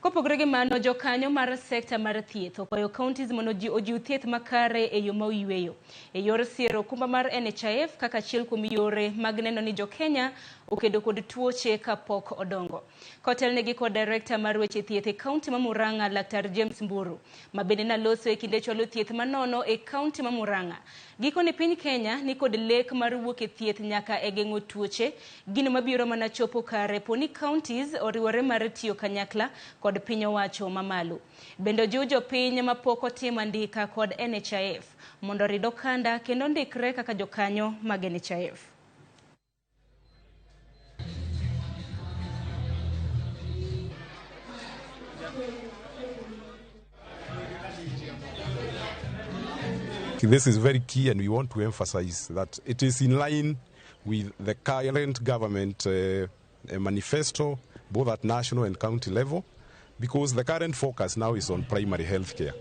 Kopogore gi mano, jokanyo mar sekta mar thieth okwayo counties mondo ji ojiw thieth makare e yo ma oyweyo. E yor siero okumba mar NHIF kaka achiel kuom yore mag neno ni jokenya okedo kod tuoche kapok odongo. Kotelnegi kod director mar weche thieth e kaunti ma Murang'a, Laktar James Mburu, ma bende naloso e kinde chwalo thieth manono e kaunti ma Murang'a. Gikone piny Kenya ni kod lek mar wuok e thieth nyaka e geng'o tuoche, gino mabiro mana chopo kare po ni counties oriwore mar tiyo kanyakla kod piny owacho mamalo. Bende ojiw jopiny mapok otimo andika kod NHIF mondo orid okanda kendo ndikre kaka jokanyo mag NHIF. This is very key, and we want to emphasize that it is in line with the current government manifesto, both at national and county level, because the current focus now is on primary health care.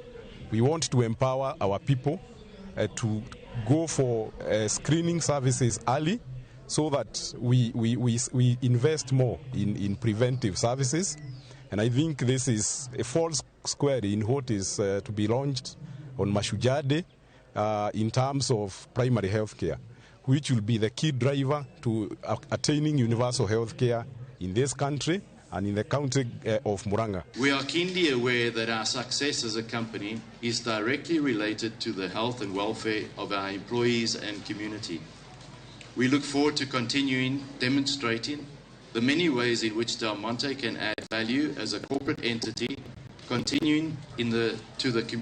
We want to empower our people to go for screening services early, so that we invest more in preventive services. And I think this is a false square in what is to be launched on Mashujaa Day in terms of primary health care, which will be the key driver to attaining universal health care in this country and in the county of Murang'a. We are keenly aware that our success as a company is directly related to the health and welfare of our employees and community. We look forward to continuing demonstrating the many ways in which Del Monte can add value as a corporate entity, continuing in the, to the,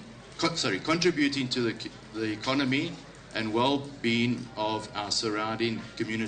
sorry, contributing to the economy and well-being of our surrounding community.